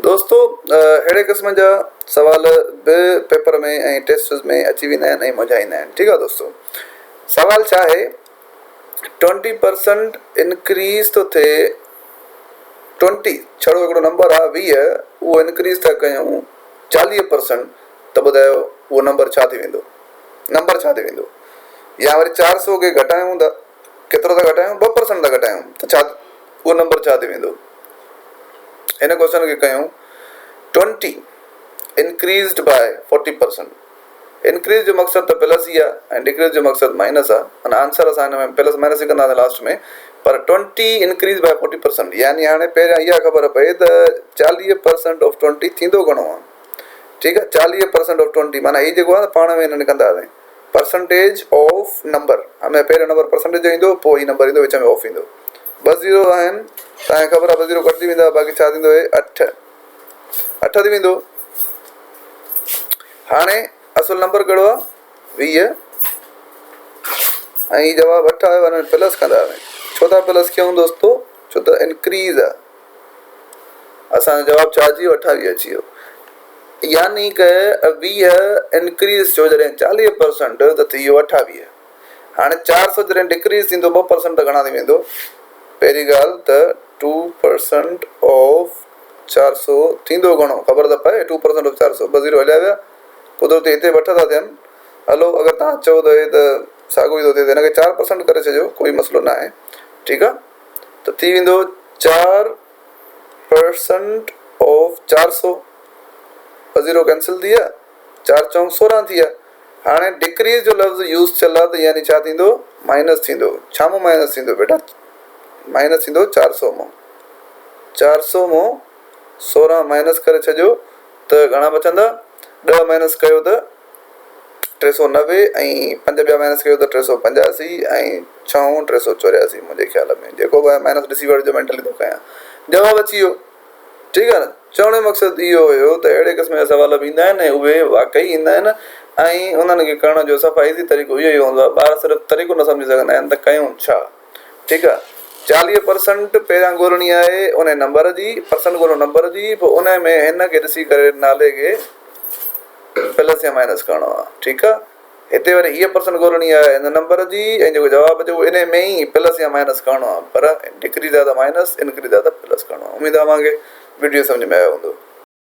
دوستو اهڙي قسم جا سوال به پيپر ۾ ۽ ٽيسٽس ۾ اچي ويندا آهن ۽ منجهائيندا آهن ٺيڪ آهي دوستو سوال ڇا آهي ٽوئنٽي پرسنٽ انڪريز ٿو ٿئي ٽوئنٽي ڇڙو هڪڙو نمبر آهي 20 اهو انڪريز ٿا ڪيون 40% ته ٻڌايو اهو نمبر ڇا ٿي ويندو نمبر ڇا ٿي ويندو يا وري 400 کي گهٽايون ته ڪيترو ٿا گهٽايون 2% ٿا گهٽايون ته ڇا اهو نمبر ڇا ٿي ويندو هن ڪوشچن کي ڪيون 20 انڪريزڊ باء 40% انڪريز جو مقصد ته پلس ئي آهي ۽ ڊڪريز جو مقصد مائنس آهي معنيٰ آنسر اسان هن ۾ پلس مائنس ئي ڪنداسين لاسٽ ۾ پر 20 انڪريز باء 40% يعني هاڻي پهريان اها خبر پئي ته 40% آف 20 ٿيندو گهڻو آهي ٺيڪ آهي 40% آف 20 معنيٰ هي جيڪو آهي پاڻ ۾ هنن ڪنداسين پرسنٽيج آف نمبر همي پهريون نمبر پرسنٽيج جو ايندو پوء هي نمبر ايندو وچ ۾ آف ايندو ٻه زيرو آهن تنهن خبر آهي ٻه زيرو ڪٽجي ويندا باقي ڇا ٿيندو هي اٺ اٺ ٿي ويندو هاڻي اصل نمبر ڪهڙو آهي 20 ۽ هي جواب اٺ آيو هاڻي پلس ڪندا ڇو ٿا پلس ڪيون دوستو ڇو ته انڪريز آهي اسان جو جواب ڇا اچي ويو 28 اچي ويو يعني ڪه 20 انڪريز ٿيو جڏهن 40% ته ٿي ويو 28 هاڻي 400 جڏهن ڊڪريز ٿيندو 2% ته گهڻا ٿي ويندو پهرين ڳالهه ته 2% آف 400 ٿيندو گهڻو خبر ته پئي 2% آف 400 ٻه زيرو هليا ويا قدرتي هتي به اٺ ٿا ٿين هلو اگر تهان چئو ته هي ته ساڳو ئي ٿو ٿئي ته هن کي 4% ڪري ڇڏيو ڪوئي مسئلو نه آهي ٺيڪ آهي ته ٿي ويندو 4% آف 400 ٻه زيرو ڪينسل ٿي ويا چار چونڪ سورهن ٿي ويا هاڻي ڊڪريز جو لفظ يوز ٿيل آهي ته يعني ڇا ٿيندو مائنس ٿيندو ڇا مون مائنس ٿيندو بيٽا مائنس ٿيندو 400 مون 400 مون 16 مائنس ڪري ڇڏيو ته گهڻا بچندا 10 مائنس ڪيو ته 390 ۽ پنج ٻيا مائنس ڪيو ته 385 ۽ ڇهون 384 منهنجي خيال ۾ جيڪو به آهي مائنس ڏسي وٺجو مينٽلي ٿو ڪيان جواب اچي ويو ٺيڪ آهي نه چوڻ جو مقصد اهو هيو ته اهڙي قسم جا سوال به ايندا آهن ۽ اهي واقعي ايندا آهن ۽ انهن کي ڪرڻ جو صفا ايزي طريقو اهو ئي هوندو آهي ٻار صرف طريقو نه سمجهي سگهندا آهن ته ڪيون ڇا ٺيڪ آهي 40% پهريان ڳولڻي آهي ان نمبر جي پرسنٽ ڳولڻو نمبر جي پوء ان ۾ هن کي ڏسي ڪري نالي کي پلس يا مائنس ڪرڻو آهي ٺيڪ آهي هتي وري هيء پرسنٽ ڳولڻي آهي هن نمبر جي ۽ جيڪو جواب اچي اهو انهي ۾ ئي پلس يا مائنس ڪرڻو آهي پر ڊڪريز آهي ته مائنس انڪريز آهي ته پلس ڪرڻو آهي اميد آهي اوهان کي وڊيو سمجهه ۾ آيو هوندو.